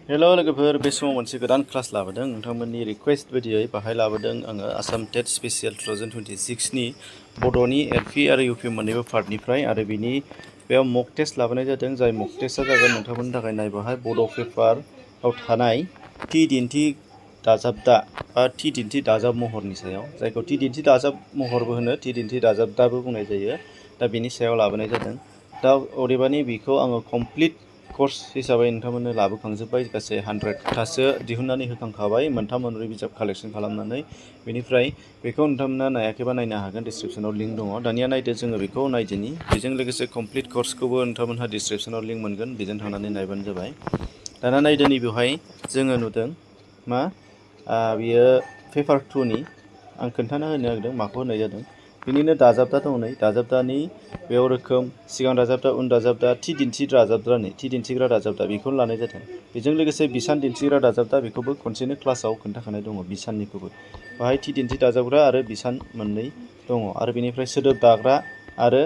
Hello लोगोफोर बे समाव मोनसे गोदान क्लास लाबोदों नोंथांमोननि रिक्वेस्ट बायदियै बाहाय लाबोदों आङो आसाम टेट स्पेसियेल 2026 नि बड'नि एलपि आरो इउपि मोन्नैबो पार्टनिफ्राय आरो बिनि बेयाव मक टेस्ट लाबोनाय जादों जाय मक टेस्टआ जागोन नोंथांमोननि थाखाय नायबावहाय बड' पेपाराव थानाय थि दिन्थि दाजाबदा बा थि दिन्थि दाजाब महरनि सायाव जायखौ थि दिन्थि दाजाब महरबो होनो थि दिन्थि दाजाबदाबो बुंनाय जायो दा बिनि सायाव लाबोनाय जादों दा अदेबानि बेखौ आङो कमप्लिट कर्स हिसाबै नोंथांमोननो लाबोखांजोब्बाय गासै 100थासो दिहुननानै होखांखाबाय मोनथाम मोनब्रै बिजाब कालेक्सन खालामनानै बेनिफ्राय बेखौ नोंथांमोना नायाखैबा नायनो हागोन डिसक्रिपसनाव लिंक दङ दानिया नायदो जोङो बेखौ नायदिनि बेजों लोगोसे कमप्लिट कर्सखौबो नोंथांमोनहा डिसक्रिपसनाव लिंक मोनगोन बेजों थांनानै नायबानो जाबाय दाना नायदो नैबेवहाय जोङो नुदों मा बियो पेपार 2 नि आं खोन्थाना होनो नागिरदों माखौ होनाय जादों बिनिनो दाजाबदा दं नै दाजाबदानि बेयाव रोखोम सिगां दाजाबदा उन दाजाबदा थि दिन्थि दाजाबदानि थि दिन्थिग्रा दाजाबदा बेखौनो लानाय जादों बेजों लोगोसे बिसान दिन्थिग्रा दाजाबदा बेखौबो खनसेनो क्लासाव खोन्थाखानाय दङ बिसाननिखौबो बाहाय थि दिन्थि दाजाबग्रा आरो बिसान मोननै दङ आरो बेनिफ्राय सोदोब दाग्रा आरो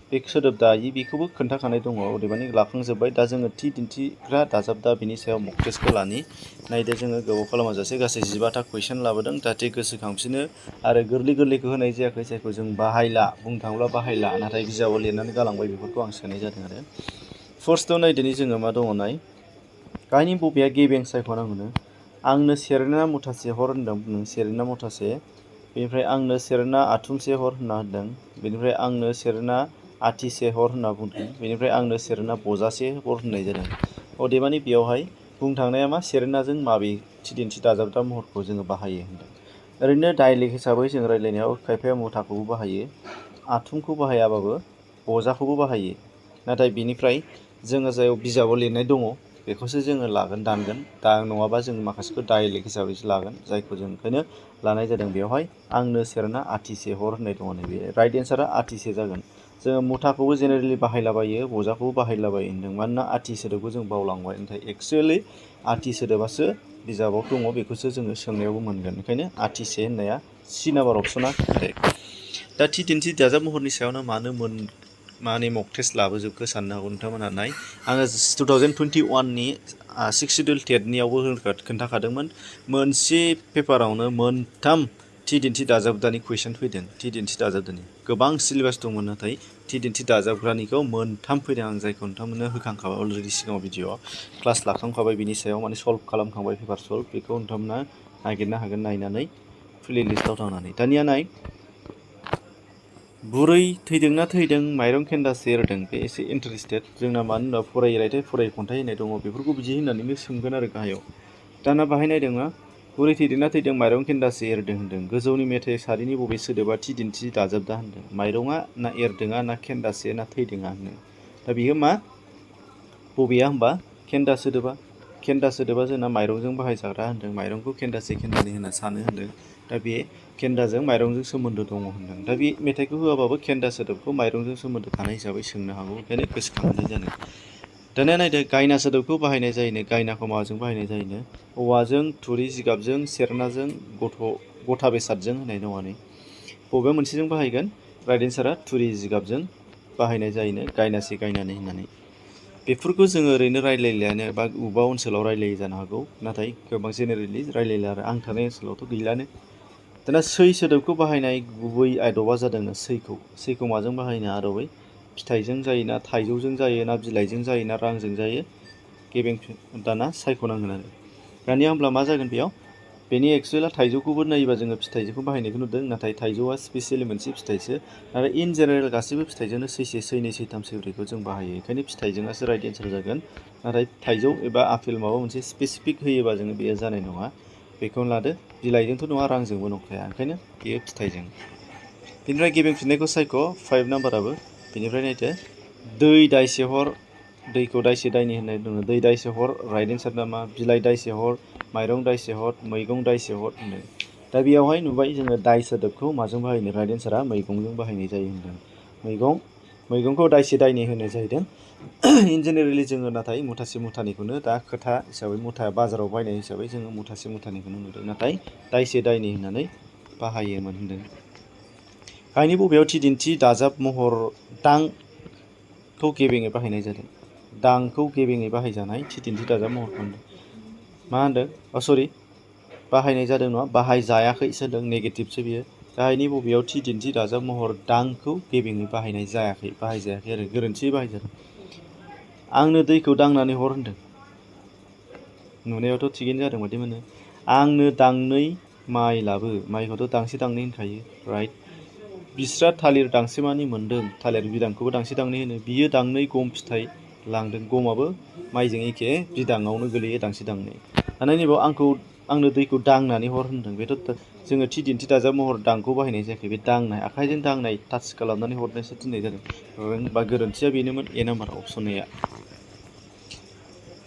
बे सोदोब दायि बेखौबो खोन्थाखानाय दङ अदेबानि लाखांजोब्बाय दा जोङो थि दिन्थिग्रा दाजाबदा बिनि सायाव मक टेस्टखौ लानि नायदो जोङो गोबाव खालामाजासे गासै 15टा कुइसन लाबोदों जाहाथे गोसोखांफिनो आरो गोरलै गोरलैखौ होनाय जायाखै जायखौ जों बाहायला बुंनो थाङोब्ला बाहायला नाथाय बिजाबाव लिरनानै गालांबाय बेफोरखौ आं सोनाय जादों आरो फार्स्टआव नायदोनि जोङो मा दङ नाय गाहायनि बबेया गेबें सायख'नांगौनो आंनो सेरेना मुथासे हर होनदों सेरेना मुथासे बेनिफ्राय आंनो सेरेना आथुमसे हर होनना होदों बेनिफ्राय आंनो सेरेना आथिसे हर होनना बुंदों बेनिफ्राय आंनो सेरेना बजासे हर होननाय जादों अदेबानि बेयावहाय बुंनो थांनाया मा सेरेनाजों माबे थि दिन्थि दाजाबदा महरखौ जोङो बाहायो होनदों ओरैनो डाइलेक्ट हिसाबै जों रायज्लायनायाव खायफाया मुथाखौबो बाहायो आथुमखौ बाहायाबाबो बजाखौबो बाहायो नाथाय बिनिफ्राय जोङो जायाव बिजाबाव लिरनाय दङ बेखौसो जोङो लागोन दानगोन दा नङाबा जों माखासेखौ डाइलेक्ट हिसाबैसो लागोन जायखौ जों ओंखायनो लानाय जादों बेवहाय आंनो सेरेना आथिसे हर होननाय दङ नैबे राइट एन्सारा आथिसे जागोन जोङो मुथाखौबो जेनेरेलि बाहायलाबायो बजाखौबो बाहायलाबायो होनदों मानोना आथि सोदोबखौ जों बावलांबाय नाथाय एक्सुवेलि आथि सोदोबासो बिजाबाव दङ बेखौसो जोङो सोंनायावबो मोनगोन ओंखायनो आथिसे होननाया सि नाम्बार अपसना कारेक्ट दा थि दिन्थि दाजाब महरनि सायावनो मानो मक टेस्ट लाबोजोबखो साननो हागौ नोंथांमोनहा नाय आङो 2021 नि 6 शिडिउल टेटनियावबो खोन्थाखादोंमोन मोनसे पेपारावनो मोनथाम थि दिन्थि दाजाबदानि कुइसन फैदों थि दिन्थि दाजाबदानि गोबां सिलेबास दंमोन नाथाय थि दिन्थि दाजाबग्रानिखौ मोनथाम फैदों आं जायखौ नोंथांमोननो होखांखाबाय अलरेडि सिगाङाव भिडिअ'आव क्लास लाखांखाबाय बिनि सायाव माने सल्भ खालामखांबाय पेपार सल्भ बेखौ नोंथांमोना नागिरनो हागोन नायनानै प्ले लिस्टआव थांनानै दानिया नाय बुरै थैदोंना थैदों माइरं खेन्दासे एरदों बे एसे इन्टारेस्टेड जोंना मानो होनबा फरायै रायथाइ फरायै खन्थाइ होनाय दङ बेफोरखौ बिदि होननानैनो सोंगोन आरो गाहायाव दाना बाहाय नायदों मा बुरै थैदोंना थैदों माइरं खेन्दासे एरदों होनदों गोजौनि मेथाइ सारिनि बबे सोदोबा थि दिन्थि दाजाबदा होनदों माइरङा ना एरदोङा ना खेन्दासे ना थैदोङा होनदों दा बियो मा बबेया होनबा खेन्दा सोदोबा जोंना माइरंजों बाहायजाग्रा होनदों माइरंखौ खेन्दासे खेन्दानै होनना सानो होनदों दा बे खेन्दाजों माइरंजों सोमोन्दो दङ होनदों दा बे मेथाइखौ होआबाबो खेन्दा सोदोबखौ माइरंजों सोमोन्दो थानाय हिसाबै सोंनो हागौ ओंखायनो गोसोखांनाय जादों दानिया नायदो गायना सोदोबखौ बाहायनाय जायोनो गायनाखौ माजों बाहायनाय जायोनो औवाजों थुरि जिगाबजों सेरनाजों गथा बेसादजों होननाय दङ नै बबेबा मोनसेजों बाहायगोन राइट एन्सारा थुरि जिगाबजों बाहायनाय जायोनो गायनासे गायनानै होननानै बेफोरखौ जोङो ओरैनो रायलायलायानो बा बबेबा ओनसोलाव रायलायो जानो हागौ नाथाय गोबां जेनेरेलि रायलायला आरो आं थानाय ओनसोलावथ' गैलानो दाना सै सोदोबखौ बाहायनाय गुबै आदबा जादोंनो सैखौ माजों बाहायनो आदबै फिथाइजों जायो ना थाइजौजों जायो ना बिलाइजों जायो ना रांजों जायो गेबें दाना सायख'नांगोन आरो दानिया होमब्ला मा जागोन बेयाव बेनि एक्सुवेला थाइजौखौबो नायोबा जोङो फिथाइजोंखौ बाहायनायखौ नुदों नाथाय थाइजौआ स्पेसियेलि मोनसे फिथाइसो आरो इन जेनेरेल गासैबो फिथाइजोंनो सैसे सैनै सैथाम सैब्रैखौ जों बाहायो ओंखायनो फिथाइजोंसो राइट एन्सार जागोन नाथाय थाइजौ एबा आपेल माबा मोनसे स्पेसिफिक होयोबा जोङो बेयो जानाय नङा बेखौनो लादो बिलाइजोंथ' नङा रांजोंबो नंखाया ओंखायनो बेयो फिथाइजों बेनिफ्राय गेबें फिननायखौ सायख' 5 नाम्बाराबो बेनिफ्राय नायदो दै दायसे हर दैखौ दायसे दायनि होननाय दङ दै दायसे हर राइट एन्सार नामा बिलाइ दायसे हर माइरं दायसे हर मैगं दायसे हर होनदों दा बेयावहाय नुबाय जोङो दाय सोदोबखौ माजों बाहायनो राइट एन्सारा मैगंजों बाहायनाय जायो होनदों मैगंखौ दायसे दायनि होनाय जाहैदों इन जेनेरेलि जोङो नाथाय मुथासे मुथानैखौनो दा खोथा हिसाबै मुथा बाजाराव बायनाय हिसाबै जोङो मुथासे मुथानैखौनो नुदों नाथाय दायसे दायनि होननानै बाहायोमोन होनदों गाहायनि बबेयाव थि दिन्थि दाजाब महर दांखौ गेबेङै बाहायनाय जादों दांखौ गेबेङै बाहायजानाय थि दिन्थि दाजाब महरखौ होनदों मा होनदों सरि बाहायनाय जादों नङा बाहायजायाखैसो होनदों नेगेटिभसो बियो गाहायनि बबेयाव थि दिन्थि दाजाब महर दांखौ गेबेङै बाहायनाय जायाखै बाहायजायाखै आरो गोरोन्थियै बाहायजादों। आंनो दैखौ दांनानै हर होनदों नुनायावथ' थिगैनो जादों बादि मोनो। आंनो दांनै माइ लाबो माइखौथ' दांसे दांनै होनखायो राइट। बिस्रा थालिर दांसेमानि मोनदों थालिर बिदांखौबो दांसे दांनै होनो बियो दांनै गम फिथाइ लांदों गमाबो माइजों एखे बिदाङावनो गोलैयो दांसे दांनै। दाना नैबाव आंनो दैखौ दांनानै हर होनदों बेथ' जोङो थि दिन्थि दाजाब महर दांखौ बाहायनाय जायाखै बे दांनाय आखाइजों दांनाय टाच खालामनानै हरनायसो थिननाय जादों बा गोरोन्थिया बेनोमोन ए नाम्बार अपसन एआ।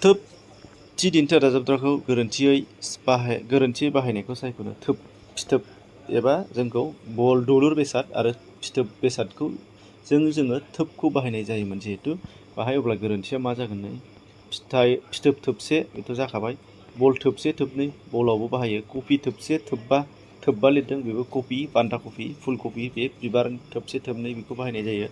थोब थि दिन्थि दाजाबदारखौ गोरोन्थियै बाहायनायखौ सायख'नो थोब फिथोब एबा जोंखौ बल दलुर बेसाद आरो फिथोब बेसादखौ जोङो थोबखौ बाहायनाय जायोमोन जिहेथु बाहाय अब्ला गोरोन्थिया मा जागोन नै फिथोब थोबसे बेथ' जाखाबाय बल थोबसे थोबनै बलावबो बाहायो कफि थोबसे थोबबा लिरदों बेबो कफि बान्दा कफि फुल कफि बे बिबार थोबसे थोबनै बेखौ बाहायनाय जायो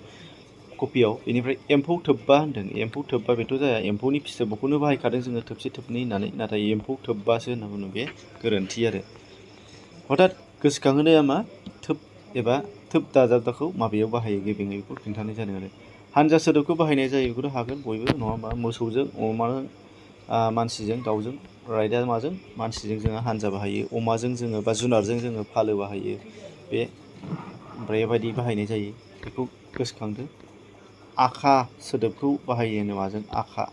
कफियाव। बेनिफ्राय एम्फौ थोबबा होनदों एम्फौ थोबबा बेथ' जाया एम्फौनि फिथोबखौनो बाहायखादों जोङो थोबसे थोबनै होननानै नाथाय एम्फौ थोबबासो होनना बुङो बे गोरोन्थि आरो। हथात गोसोखांहोनाया मा थोब एबा थोब दाजाबदाखौ माबेयाव बाहायो गेबेङै बेखौ खिन्थानाय जादों आरो। हानजा सोदोबखौ बाहायनाय जायो बेखौथ' हागोन बयबो नङा होमबा मोसौजों अमाजों मानसिजों दाउजों राइटआ माजों मानसिजों जोङो हानजा बाहायो अमाजों जोङो बा जुनारजों जोङो फालो बाहायो बे ओमफ्राय बेबायदि बाहायनाय जायो बेखौ गोसोखांदो। आखा सोदोबखौ बाहायो माजों आखा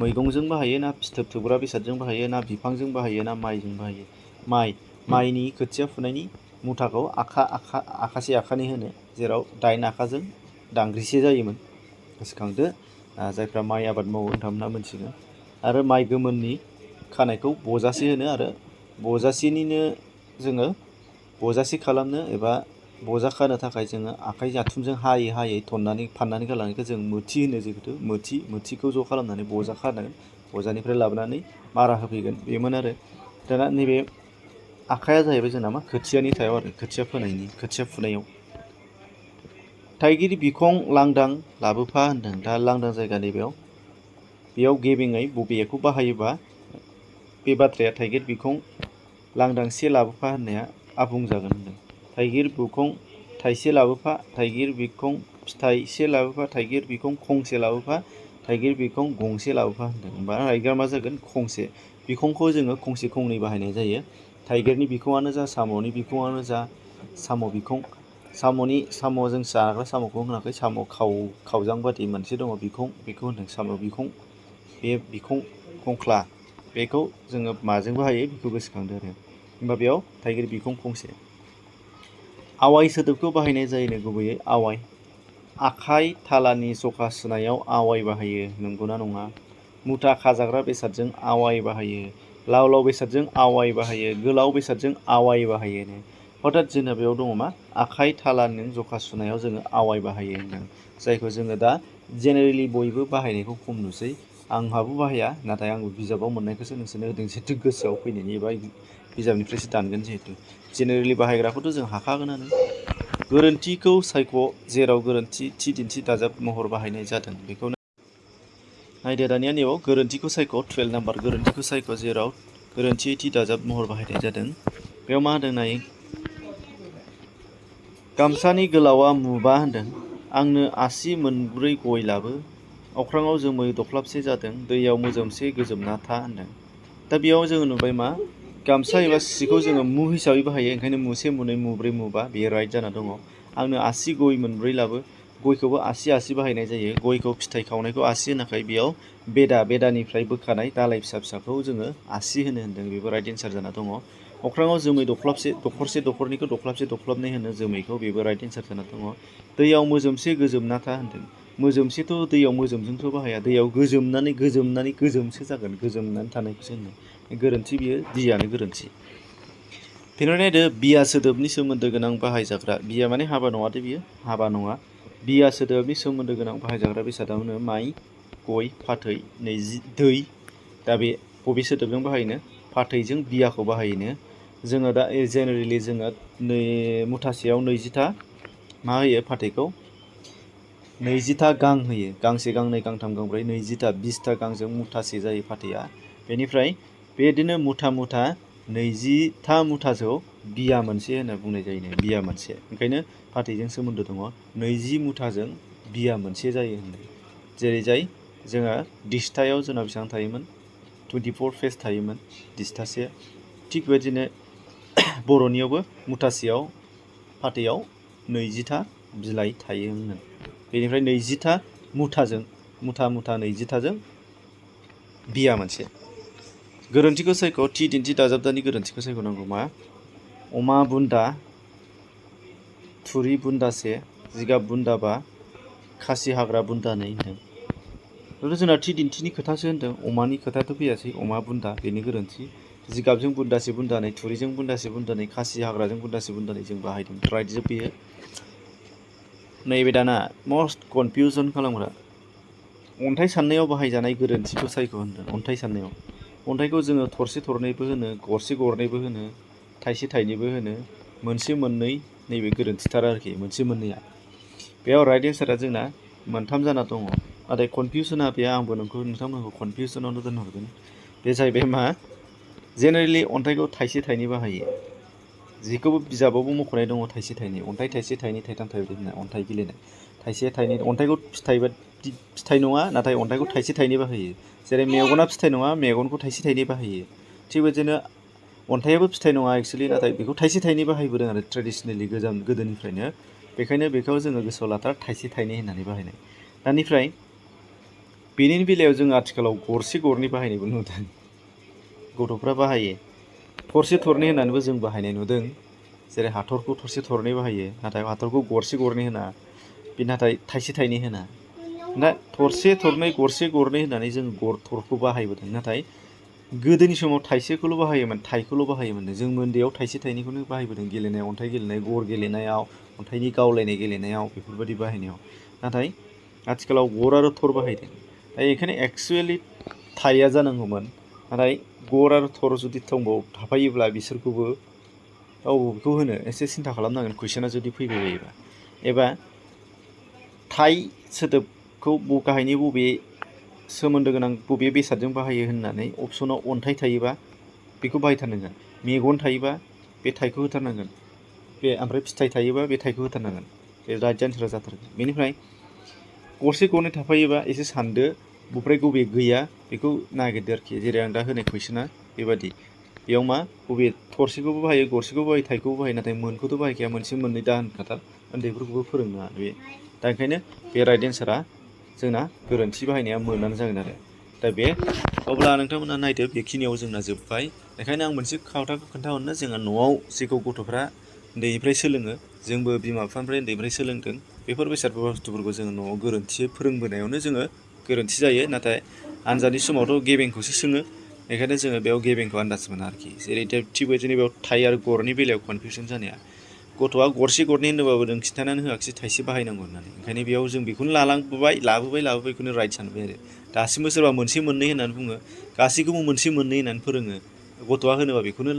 मैगंजों बाहायो ना फिथोब थोबग्रा बेसादजों बाहायो ना बिफांजों बाहायो ना माइजों बाहायो। माइनि खोथिया फुनायनि मुथाखौ आखासे आखानै होनो जेराव 8 आखाजों दांग्रिसे जायोमोन गोसोखांदो जायफ्रा माइ आबाद मावो नोंथांमोनहा मोनथिगोन। आरो माइ गोमोननि खानायखौ बजासे होनो आरो बजासेनिनो जोङो बजासे खालामनो एबा बजा खानो थाखाय जोङो आखाइ जाथुमजों हायै थननानै फाननानै गालांनायखौ जों मोथि होनो जिहेथु मोथिखौ ज' खालामनानै बजा खागोन बजानिफ्राय लाबोनानै मारा होफैगोन बेमोन आरो। दाना नैबे आखाया जाहैबाय जोंना मा खोथियानि सायाव आरो खोथिया फुनायाव। थाइगिर बिखं लांदां लाबोफा होनदों दा लांदां जायगानि बेयाव गेबेङै बबेखौ बाहायोबा बे बाथ्राया थाइगिर बिखं लांदांसे लाबोफा होननाया आबुं जागोन होनदों। थाइगिर बिखं थाइसे लाबोफा थाइगिर बिखं फिथाइसे लाबोफा थाइगिर बिखं खंसे लाबोफा थाइगिर बिखं गंसे लाबोफा होनदों होमबा राइटआ मा जागोन खंसे। बिखंखौ जोङो खंसे खंनै बाहायनाय जायो थाइगिरनि बिखङानो जा साम'नि बिखङानो जा साम' बिखं साम'जों जाग्रा साम'खौ होनाखै साम' खावजां बादि मोनसे दङ बिखं बेखौ होनदों साम' बिखं बे बिखं खंख्ला बेखौ जोङो माजों बाहायो बेखौ गोसोखांदो आरो होमबा बेयाव थाइगिर बिखं खंसे। आवाय सोदोबखौ बाहायनाय जायोनो गुबैयै आवाय आखाइ थालानि जखा सुनायाव आवाय बाहायो नंगौना नङा। मुथा खाजाग्रा बेसादजों आवाय बाहायो लाव लाव बेसादजों आवाय बाहायो गोलाव बेसादजों आवाय बाहायो। हथात जोंना बेयाव दङ मा आखाइ थालानि जखा सुनायाव जोङो आवाय बाहायो होनदों जायखौ जोङो दा जेनेरेलि बयबो बाहायनायखौ खम नुसै आंहाबो बाहाया नाथाय आंबो बिजाबाव मोननायखौसो नोंसोरनो होदों जिहेथु गोसोआव फैनायनि एबा बिजाबनिफ्रायसो दानगोन जिहेथु जेनेरेलि बाहायग्राखौथ' जों हाखागोनानो। गोरोन्थिखौ सायख' जेराव गोरोन्थि थि दिन्थि दाजाब महर बाहायनाय जादों बेखौनो नायदो दानिया नैबाव गोरोन्थिखौ सायख' 12 नाम्बार गोरोन्थिखौ सायख' जेराव गोरोन्थियै थि दाजाब महर बाहायनाय जादों बेयाव मा होनदों नाय गामसानि गोलावा मुबा होनदों आंनो आसि मोनब्रै गय लाबो अख्राङाव जोमै दख्लाबसे जादों दैयाव मोजोमसे गोजोमना था होनदों। दा बेयाव जोङो नुबाय मा गामसा एबा सिखौ जोङो मु हिसाबै बाहायो ओंखायनो मुसे मुनै मुब्रै मुबा बेयो राइट जाना दङ। आंनो आसि गय मोनब्रै लाबो गयखौबो आसि बाहायनाय जायो गयखौ फिथाइ खावनायखौ आसि होनाखै बेयाव बेदानिफ्राय बोखानाय दालाय फिसा फिसाखौ जोङो आसि होनदों बेबो राइट एन्सार जाना दङ। अख्राङाव जोमै दखरसे दखरनैखौ दख्लाबसे दख्लाबनै होनो जोमैखौ बेबो राइट एन्सार जाना दङ। दैयाव मोजोमसे गोजोमना था होनदों मोजोमसेथ' दैयाव मोजोमजोंथ' बाहाया दैयाव गोजोमनानै गोजोमसो जागोन गोजोमनानै थानायखौसो होनो गोरोन्थि बियो दियानो गोरोन्थि। बेनिफ्राय नायदो बिया सोदोबनि सोमोन्दो गोनां बाहायजाग्रा बिया माने हाबा नङा दे बियो हाबा नङा बिया सोदोबनि सोमोन्दो गोनां बाहायजाग्रा बेसादावनो माइ गय फाथै दै दा बे बबे सोदोबजों बाहायनो फाथैजों बियाखौ बाहायनो जोङो दा जेनेरेलि जोङो मुथासेयाव 20था मा होयो फाथैखौ 20था गां होयो गांसे गांनै गांथाम गांब्रै 20था 20था गांजों मुथासे जायो फाथैया। बेनिफ्राय बेबायदिनो मुथा मुथा 20था मुथासो बिया मोनसे होनना बुंनाय जायो बिया मोनसे ओंखायनो फाथैजों सोमोन्दो दङ 20 मुथाजों बिया मोनसे जायो होनदों जेरै जाय जोंहा दिस्तायाव जोंना बेसेबां थायोमोन 24 पेज थायोमोन दिस्तासे थिग बेबायदिनो बर'नियावबो मुथासेयाव फाथैयाव 20था बिलाइ थायो होनदों बेनिफ्राय 20था मुथाजों मुथा 20थाजों बिया मोनसे गोरोन्थिखौ सायख' थि दिन्थि दाजाबदानि गोरोन्थिखौ सायख'नांगौ मा अमा बुन्दा थुरि बुन्दासे जिगाब बुन्दाबा खासि हाग्रा बुन्दानै होनदों बेथ' जोंना थि दिन्थिनि खोथासो होनदों अमानि खोथाथ' फैयासै अमा बुन्दा बेनि गोरोन्थि जिगाबजों बुन्दासे बुन्दानै थुरिजों बुन्दासे बुन्दानै खासि हाग्राजों बुन्दासे बुन्दानै जों बाहायदों राइट जोब बेयो नैबे दाना मस्ट कनफिउजन खालामग्रा अन्थाइ साननायाव बाहायजानाय गोरोन्थिखौ सायख' होनदों अन्थाइ साननायाव अन्थाइखौ जोङो थरसे थरनैबो होनो गरसे गरनैबो होनो थाइसे थाइनैबो होनो मोनसे मोननै नैबे गोरोन्थिथार आरोखि मोनसे मोननैया बेयाव राइट एन्सारा जोंना मोनथाम जाना दङ नाथाय कनफिउसना बे आंबो नोंथांमोनखौ कनफिउसनावनो दोनहरगोन बे जाहैबाय मा जेनेरेलि अन्थाइखौ थाइसे थाइनै बाहायो जिखौबो बिजाबावबो मख'नाय दङ थाइसे थाइनै अन्थाइ थाइसे थाइनै थाइथाम थाइब्रै होनना अन्थाइ गेलेनाय थाइसे थाइनै अन्थाइखौ फिथाइ नङा नाथाय अन्थाइखौ थाइसे थाइनै बाहायो जेरै मेगना फिथाइ नङा मेगनखौ थाइसे थाइनै बाहायो थिग बेबायदिनो अन्थाइयाबो फिथाइ नङा एक्सुवेलि नाथाय बेखौ थाइसे थाइनै बाहायबोदों आरो ट्रेडिसनेलि गोदोनिफ्रायनो बेखायनो बेखौ जोङो गोसोआव लाथार थाइसे थाइनै होननानै बाहायनाय दानिफ्राय बेनि बेलायाव जों आथिखालाव गरसे गरनै बाहायनायबो नुदों गथ'फ्रा बाहायो थरसे थरनै होननानैबो जों बाहायनाय नुदों जेरै हाथरखौ थरसे थरनै बाहायो नाथाय हाथरखौ गरसे गरनै होना बे नाथाय थाइसे थाइनै होना दा थरसे थरनै गरसे गरनै होननानै जों थरखौ बाहायबोदों नाथाय गोदोनि समाव थाइसेखौल' बाहायोमोन थाइखौल' बाहायोमोन जों उन्दैयाव थाइसे थाइनैखौनो बाहायबोदों गेलेनायाव अन्थाइ गेलेनाय गर गेलेनायाव अन्थाइनि गावलायनाय गेलेनायाव बेफोरबायदि बाहायनायाव नाथाय आथिखालाव गर आरो थर बाहायदों दा बेखायनो एक्सुवेलि थाइया जानांगौमोन नाथाय गर आरो थर जुदि थाफायोब्ला बिसोरखौबो बेखौ होनो एसे सिन्था खालामनांगोन कुइसना जुदि फैबाय बायोबा एबा थाइ सोदोबखौ गाहायनि बबे सोमोन्दो गोनां बबे बेसादजों बाहायो होननानै अपसनाव अन्थाइ थायोबा बेखौ बाहायथारनांगोन मेगन थायोबा बे थाइखौ होथारनांगोन बे ओमफ्राय फिथाइ थायोबा बे थाइखौ होथारनांगोन बे राइट आन्सारा जाथारगोन बेनिफ्राय गरसे गरनै थाफायोबा एसे सानदो बबे बबे गैया बेखौ नागिरदो आरोखि जेरै आं दा होनाय कुइसना बेबादि बेयाव मा बबे थरसेखौबो बाहायो गरसेखौबो बाहायो थाइखौबो बाहायो नाथाय मोनखौथ' बाहायखाया मोनसे मोननै दा होनखाथार उन्दैफोरखौबो फोरोंनो बे दा ओंखायनो बे राइट एन्सारा जोंना गोरोन्थि बाहायनाया मोनानो जागोन आरो दा बे अब्ला नोंथांमोना नायदो बेखिनियाव जोंना जोब्बाय बेखायनो आं मोनसे खोथाखौ खोन्थाहरनो जोंहा न'आव जेखौ गथ'फ्रा उन्दैनिफ्राय सोलोङो जोंबो बिमा बिफानिफ्राय उन्दैनिफ्राय सोलोंदों बेफोर बुस्थुफोरखौ जोङो न'आव गोरोन्थियै फोरोंबोनायावनो जोङो गोरोन्थि जायो नाथाय आनजादनि समावथ' गेबेंखौसो सोङो बेखायनो जोङो बेयाव गेबेंखौ आन्दाज मोना आरोखि जेरै थिग बेबायदिनो बेयाव थाइ आरो गरनि बेलायाव कनफिउसन जानाया गथ'आ गरसे गरनै होनोबाबो नों खिन्थानानै होआखिसै थाइसे बाहायनांगौ होननानै ओंखायनो बेयाव जों बेखौनो लाबोबाय बेखौनो राइट सानबाय आरो दासिमबो सोरबा मोनसे मोननै होननानै बुङो गासैखौबो मोनसे मोननै होननानै फोरोङो गथ'आ होनोबा बेखौनो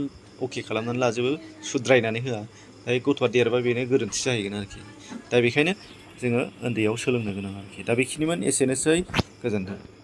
अके खालामनानै लाजोबो सुद्रायनानै होआ दायो गथ'आ देरबा बेनो गोरोन्थि जाहैगोन आरोखि दा बेखायनो जोङो उन्दैयाव सोलोंनो गोनां आरोखि दा बेखिनिमोन एसेनोसै गोजोन्थों।